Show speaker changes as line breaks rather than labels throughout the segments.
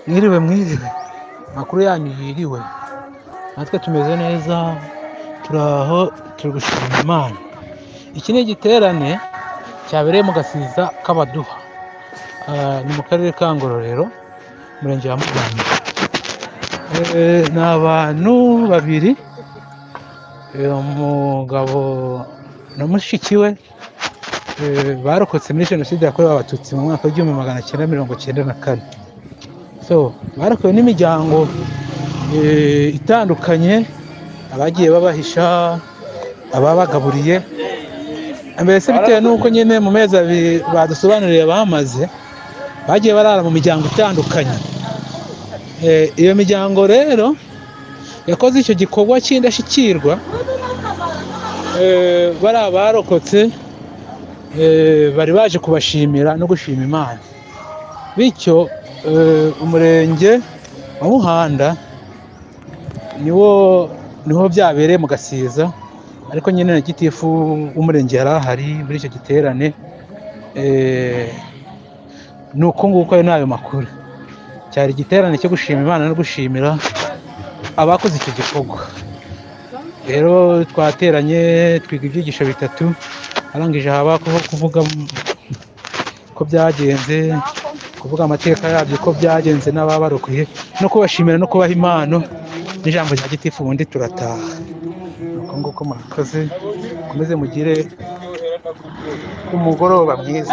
Mwiriwe mwiriwe, amakuru yanyu yiriwe, natwe tumeze neza, turaho turi gushima Imana. Iki ni igiterane cyabereye mu Gasiza k'Abaduha, ni mu karere ka Ngororero, umurenge wa Mugamba. Ni abantu babiri, umugabo na mushiki we barokotse muri jenoside yakorewe Abatutsi mu mwaka w'1994. So barokowe n'imiryango itandukanye, abagiye babahisha, ababagaburiye, mbese bitewe n'uko nyine mu mezi abiri badusobanuriye bamaze, bagiye barara mu miryango itandukanye. Iyo miryango rero yakoze icyo gikorwa cy'indashyikirwa, bari abarokotse bari baje kubashimira no gushima Imana. Bityo umurenge wa Muhanda niho byabereye mu Gasiza, ariko nyine na gitifu w'umurenge yari ahari muri icyo giterane. Ni uko nguko ayo ni ayo makuru. Cyari igiterane cyo gushima Imana no gushimira abakoze icyo gikorwa. Rero twateranye twiga ibyigisho bitatu, arangije haba kuvuga ko byagenze, kuvuga amateka yabyo ko byagenze n'ababarokoye, no kubashimira no kubaha impano n'ijambo rya gitifu, ubundi turataha. Nuko nguko murakoze, mukomeze mugire umugoroba mwiza.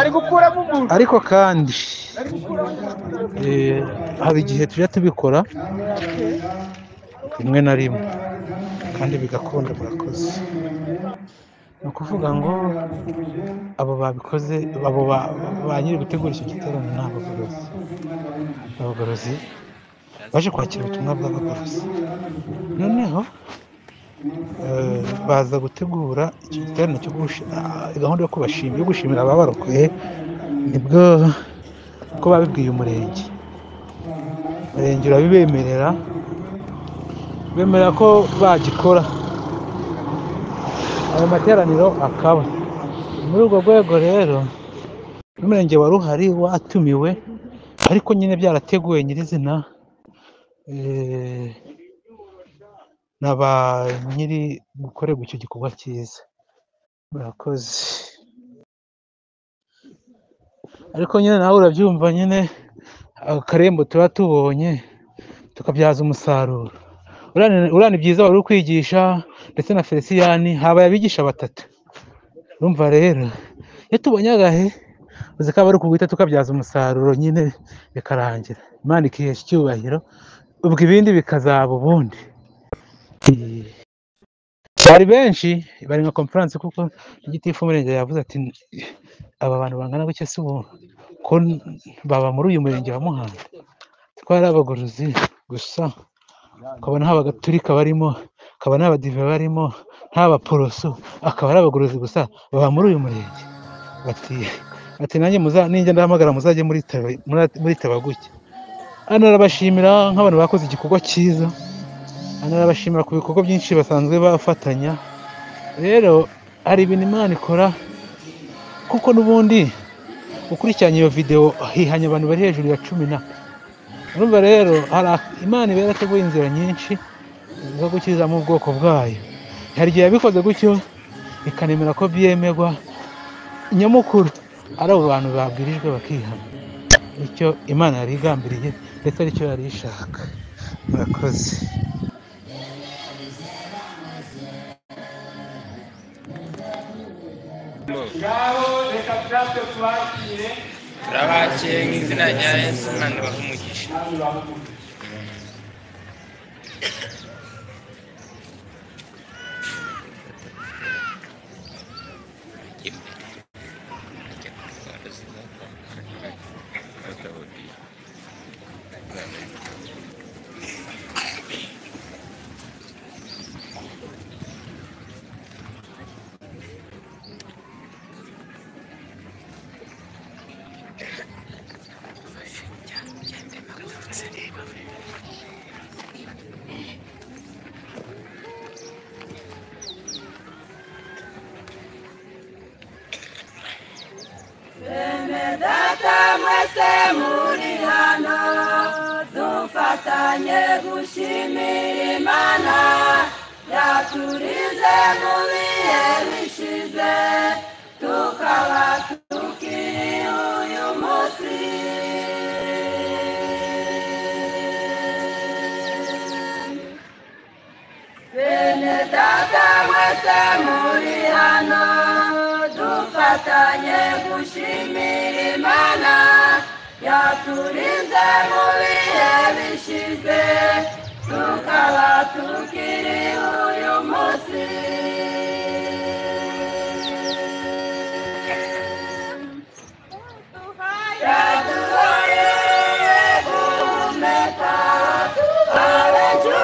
Ariko kandi hari igihe tujya tubikora rimwe na rimwe kandi bigakunda. Murakoze. Ni ukuvuga ngo abo babikoze, abo ba nyiri gutegura icyo giterane ni abagorozi. Abagorozi baje kwakira ubutumwa bw'abagorozi, noneho baza gutegura icyo giterane cyo gahunda yo kubashimira, yo gushimira ababarokoye. Nibwo ko babibwiye umurenge, umurenge urabibemerera, bemera ko bagikora, ayo materaniro akaba. Muri urwo rwego rero n'umurenge wa Ruhari watumiwe, ariko nyine byarateguwe nyirizina na ba nyiri gukorerwa icyo gikorwa cyiza. Murakoze. Ariko nyine nawe urabyumva nyine, akarembo tuba tubonye tukabyaza umusaruro. Urana byiza wari ukwigisha ndetse na Feliciyani, habaye abigisha batatu. Urumva rero iyo tubonye agahe uzi ko aba ari ukuguhita tukabyaza umusaruro nyine bikarangira, Imana ikihesha icyubahiro, ubwo ibindi bikazaba ubundi. Bari benshi bari nka conference, kuko igitifu umurenge yavuze ati aba bantu bangana gutya si ubu ko baba muri uyu murenge wa Muhanda, twari abagorozi gusa, ukabona haba abagatulika barimo, akaba n'abadive barimo, nta baporoso, akaba ari abagorozi gusa baba muri uyu murenge. Bati nanjye ninjya ndahamagara muzajye muritaba gutya. Hano arabashimira nk'abantu bakoze igikorwa cyiza, hano arabashimira ku bikorwa byinshi basanzwe bafatanya. Rero hari ibintu Imana ikora, kuko n'ubundi ukurikiranye iyo video hihanye abantu bari hejuru ya 10 na. Urumva rero hari Imana iba yarateguye inzira nyinshi zo gukizamo ubwoko bwayo. Hari igihe yabikoze gutyo ikanemera ko byemerwa, nyamukuru ari abo bantu babwirijwe bakihana icyo Imana yari igambiriye ndetse aricyo yari ishaka. Murakoze.
Turabakiye mu izina rya Yesu, Imana ibahe umugisha.
Data mwese muri hano. Dufatanye gushimira Imana yaturize mu bihe bishize, tukaba tukiri uyu munsi. Bene data mwese muri hano, dufatanye gushimira Imana yaturinze mu bihe bishize, tukaba tukiri uyu munsi. Yaduhaye guhumeka, abenshi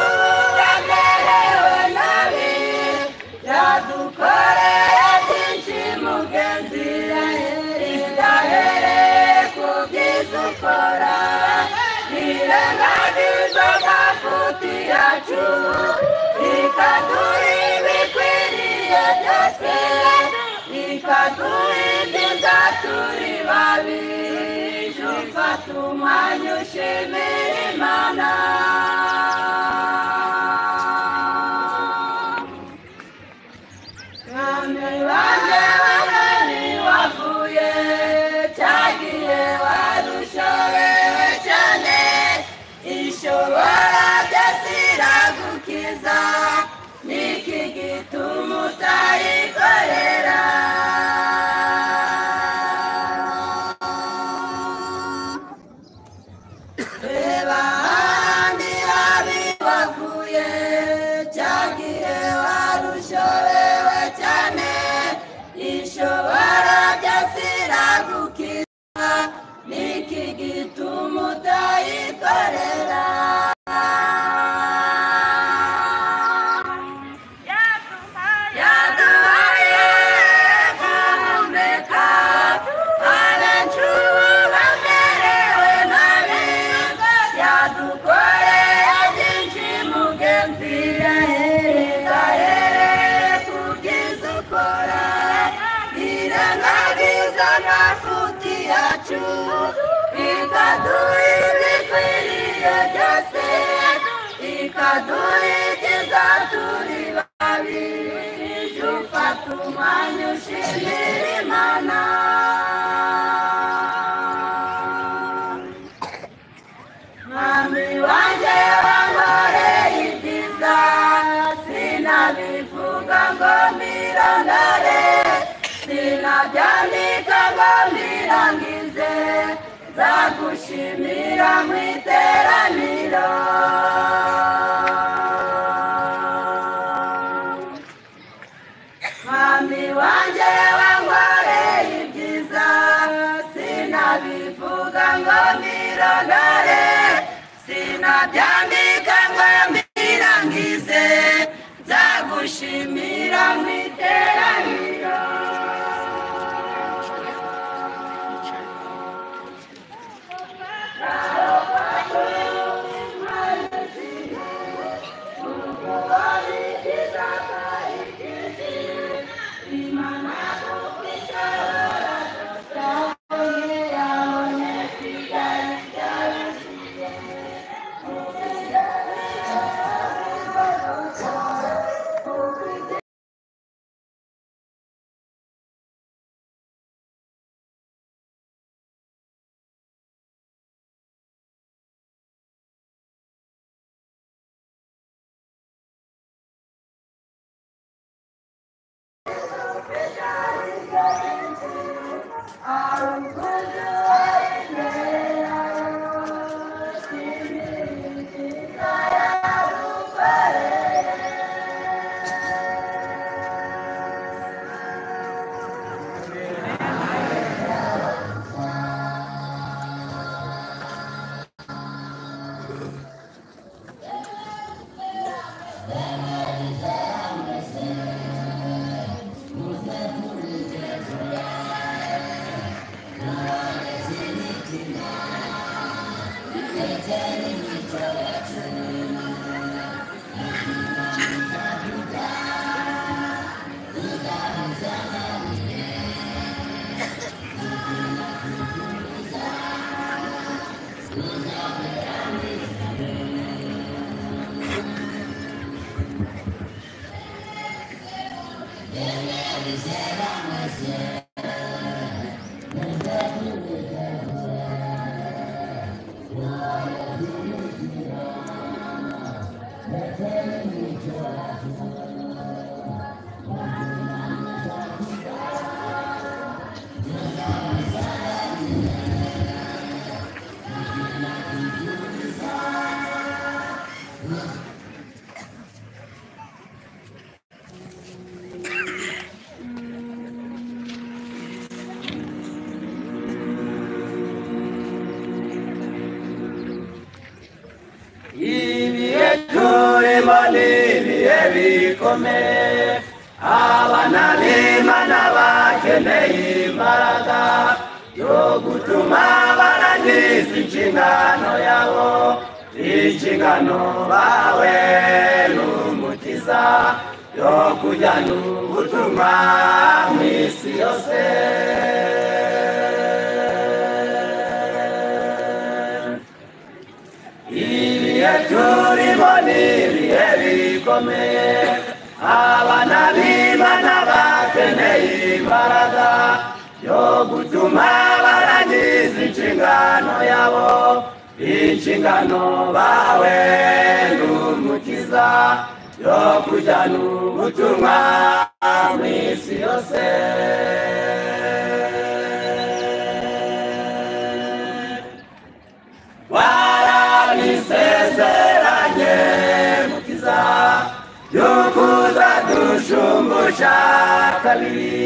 bamerewe nabi, yadukoreye byinshi mugenzi, idahereye ku byiza ukora, nirengagiza amafuti yacu, ikaduha ibikwiriye byose, ikaduha ibyiza turi babi. Ufata umwanya ushimira Imana. Mwami wanjye wahari wavuye, cyagiye warushobewe cyane, ishobora byose iragukiza, niki gituma utayikorera? Reba ahandi habi wavuye, cyagiye warushobewe cyane, ishobora byose iragukiza, niki gituma utayikorera? Yaduhaye guhumeka, abenshi ubu bamerewe nabi, yadukoreye byinshi mugenzi, idahereye ku byiza ukora, irengagiza amafuti yacu, ikaduha ibikwiriye byose, ikaduha ibyiza turi babi. Ufata umwanya ushimira Imana. Mwami wanjye wankoreye ibyiza, sinabivuga ngo mbirondore, sinabyandika ngo mbirangize, nzagushimira mu iteraniro. Mwami wanjye wankoreye ibyiza, sinabivuga ngo mbirondore, sinabyandika ngo mbirangize, nzagushimira mu iteraniro. Ibihe turimo ni ibihe bikomeye, abana b'Imana bakeneye imbaraga yo gutuma barangiza inshingano yabo, inshingano bawe n'Umukiza yo kujyana ubutumwa mu isi yose. Ibihe turimo ni ibihe bikomeye, abana b'Imana bakeneye imbaraga yo gutuma barangiza inshingano yabo, inshingano bawe n'Umukiza yo kujyana ubutumwa mu isi yose. Warabisezeranye Mukiza yuko uzadushumbusha kabiri,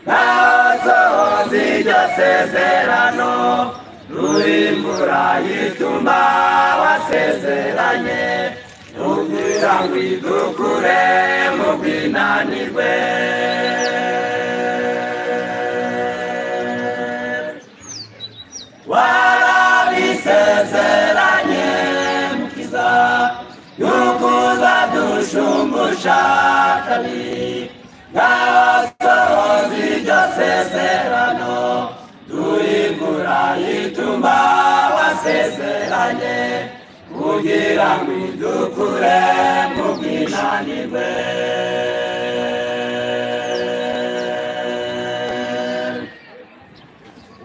ntasohoza iryo sezerano, ruri imvura y'itumba wasezeranye, kugira ngo idukure mu bwinanirwe. Warabisezeranye Mukiza yuko uzadushumbusha kabiri, ntasohoza iryo sezerano, dore imvura y'itumba wasezeranye, kugira ngo idukure mu bwinanirwe.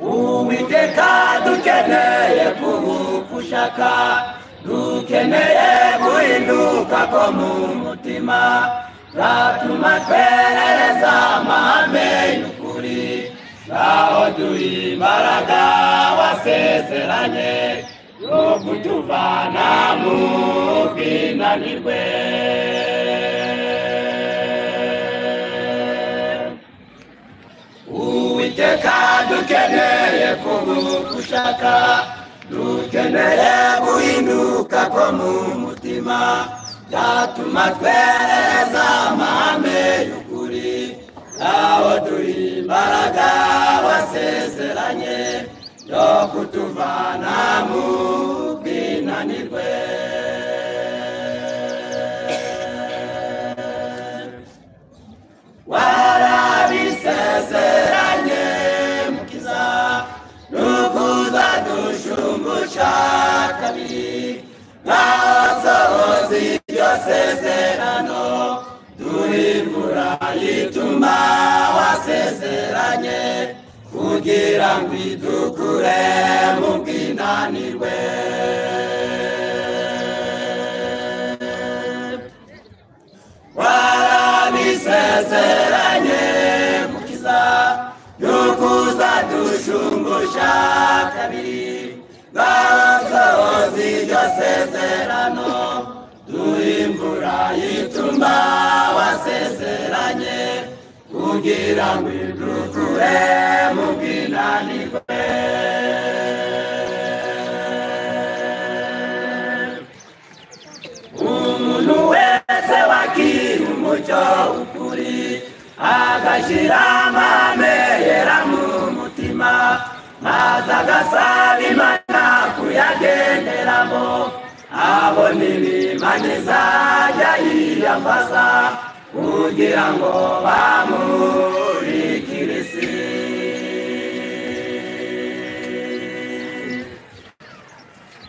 Uwiteka dukeneye kugushaka, dukeneye guhinduka ko mu mutima, zatuma twerereza amahame y'ukuri, ngaho duhe imbaraga wasezeranye yo kutuvana mu bwinanirwe. Uwiteka dukeneye kugushaka, dukeneye guhinduka ko mu mutima, byatuma twerereza amahame y'ukuri, ngaho duhe imbaraga wasezeranye yo kutuvana mu bwinanirwe. Warabisezeranye Mukiza nuko uzadushumbusha kabiri, ntasohoza iryo sezerano, duhe imvura y'itumba wasezeranye, kugira ngo idukure mu bwinanirwe. Warabisezeranye Mukiza yuko uzadushumbusha kabiri, ntasohoza iryo sezerano, duhe imvura y'itumba wasezeranye, kugira ngo idukure mu bwinanirwe. Umuntu wese wakira umucyo w'ukuri, agashyira amahame yera mu mutima, maze agasaba Imana kuyagenderamo, abona ibimana izajya yiyambaza, kugira ngo bamurikire isi.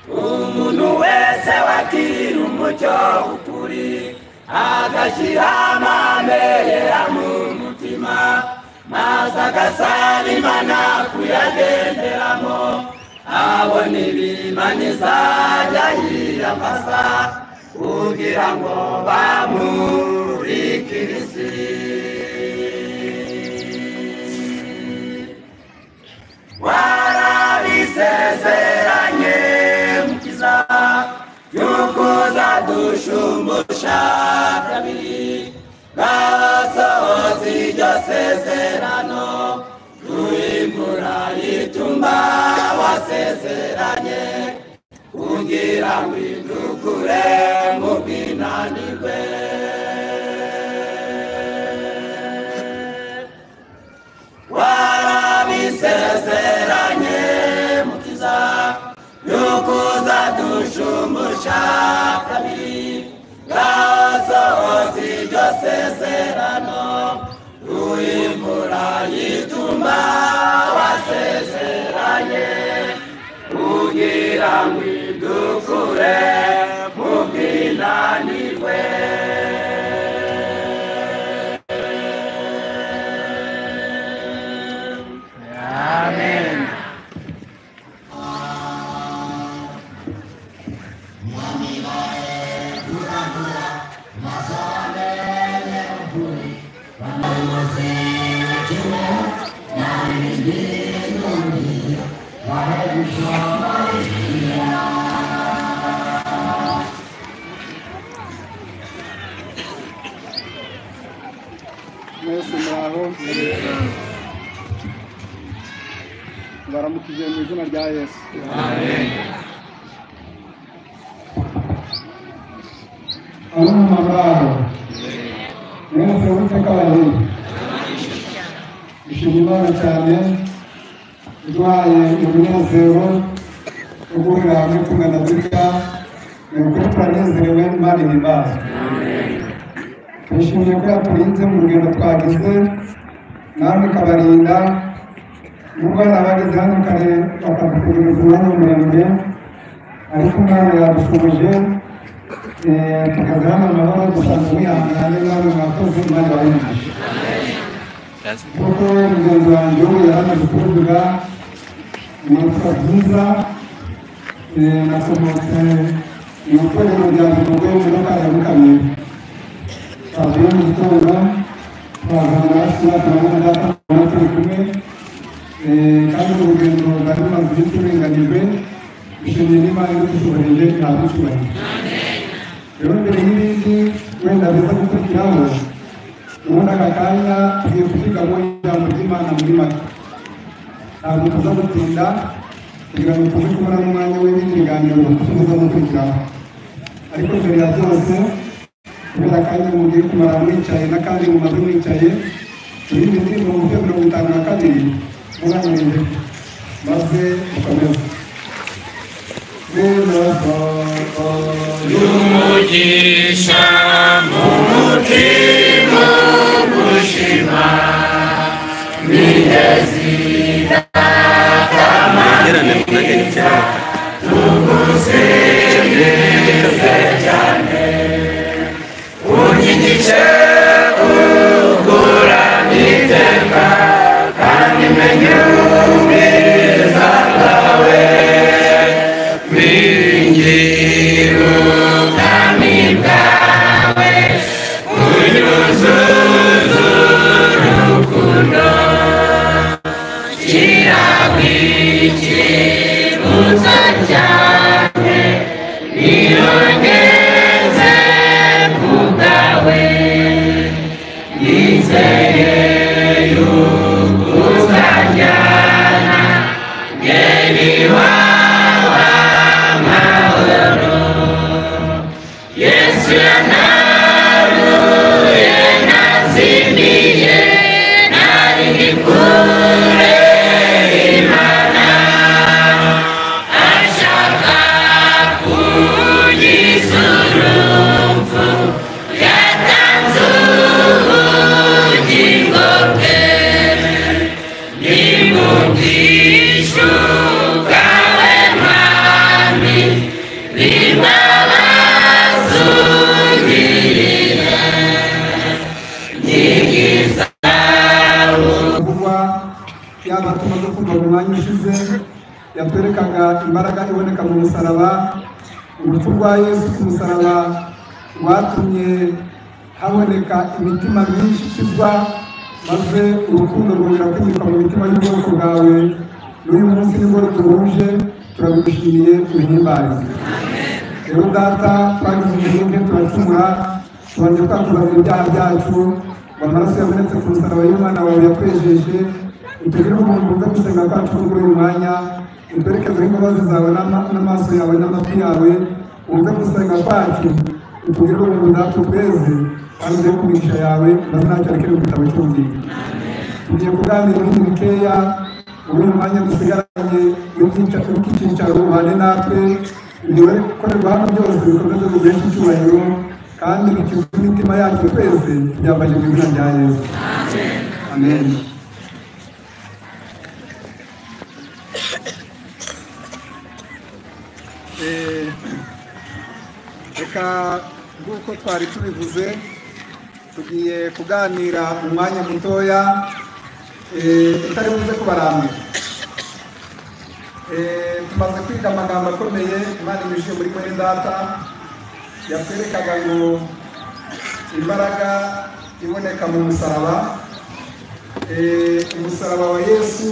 Umuntu wese wakira umucyo w'ukuri, agashyira amahame yera mu mutima, mutima, maze agasaba Imana kuyagenderamo, abona ibimana izajya yiyambaza kugira ngo bamurikire isi. Warabisezeranye Mukiza yuko uzadushumbusha kabiri, gasohoza iryo sezerano, duhe imvura y'itumba wasezeranye, kugira ngo idukure mu bwinanirwe. Warabisezeranye Mukiza yuko uzadushumbusha kabiri, gasohoza iryo sezerano, duhe imvura y'itumba wasezeranye, kugira ngo idukure mu bwinanirwe.
Amen.
Mwese muraho, baramukije mu izina rya Yesu. Abamama muraho, mwese Uwiteka abarinde. Dushima Imana cyane iduhaye umunezero wo guhurira hamwe tungana dutya. Ni ukuri turanezerewe, Imana ihimbazwe. Twishimiye ko yaturinze mu rugendo twagize, namwe ikabarinda. Nubwo hari abageze hano kare bakadutegereza umwanya muremure, ariko Imana yadushoboje tukaza hano amahoro, dusanzwe mwihangane, namwe mwakoze, Imana ibahe. Kuko mugenzi wanjye ubu yari amaze kubivuga, nitwa Byiza, nakomotse mu itorero rya Bigogwe muri ya Mukamira. Twavuye mu gitondo twazana bashiki bacu na bene data turi kumwe, kandi uru rugendo rwari rumaze iminsi ruringanijwe. Dushimiye n'Imana idushoboreje, ntabwo icyubahiro. Rero mbere y'ibindi wenda biza gukurikiraho, ubundi aka kanya tugiye kuvugamo ijambo ry'Imana muri make. Ntabwo tuza gutinda kugira ngo tuze kubona n'umwanya w'ibindi biganiro tuza gukurikiraho. Ariko mbere ya byose, kubera akanya mugiye kumara mwicaye n'akandi mumaze mwicaye, turirimba indirimbo ngufi ya 52 muganire maze mukomeze.
Umugisha mu mutima gushima nigezi tugusingize cyane, unyigishe kukuramya iteka, kandi menye ubwiza bwawe, bingira ubwami bwawe, unyuzuze urukundo, kiragwikibuza cyane, nirongeze ku bwawe, nizeye yuko uzanjyana ngeri iwawe amahoro. Yesu yanaruye nazimiye, nari ndi kure Imana, ashaka kunkiza urupfu, yatanze ubugingo bwe, nimubwishe ubwawe Mwami, n'imbabazi ungirira, nyigiza
Tumaze kumva mu mwanya ushize yatwerekaga imbaraga iboneka mu musaraba. Urupfu rwa Yesu ku musaraba rwatumye haboneka imitima myinshi ikizwa, maze urukundo rwongera kwimikwa mu mitima y'ubwoko bwawe. N'uyu munsi nibwo ruduhuje, turabigushimiye, uhimbarize. Rero Data, twagize intege, turacumura, tubanje twakuzanira ibyaha byacu, ngo amaraso yabonetse ku musaraba y'umwana wawe yatwejeje. Utugire ubuntu, bwumve gusenga kwacu kuri uyu mwanya, utwerekezeho imbabazi zawe n'amaso yawe n'amatwi yawe, wumve gusenga kwacu, utugire ubuntu Data, utweze kandi uduhe ku migisha yawe, maze ntacyo arekere mu gitabo cy'ubugingo. Tugiye kuganira ibindi bikeya muri uyu mwanya dusigaranye w'icyicaro. Ubane natwe, ibikorerwa hano byose bikomeze biduheshe icyubahiro kandi bikize imitima yacu twese. Tubyambaje mu izina rya Yesu, amen. Reka nk'uko twari tubivuze, tugiye kuganira umwanya mutoya utari buze kubarambira. Tumaze kwiga amagambo akomeye Imana inyujije muri mwene Data yatwerekaga ngo imbaraga iboneka mu musaraba, umusaraba wa Yesu.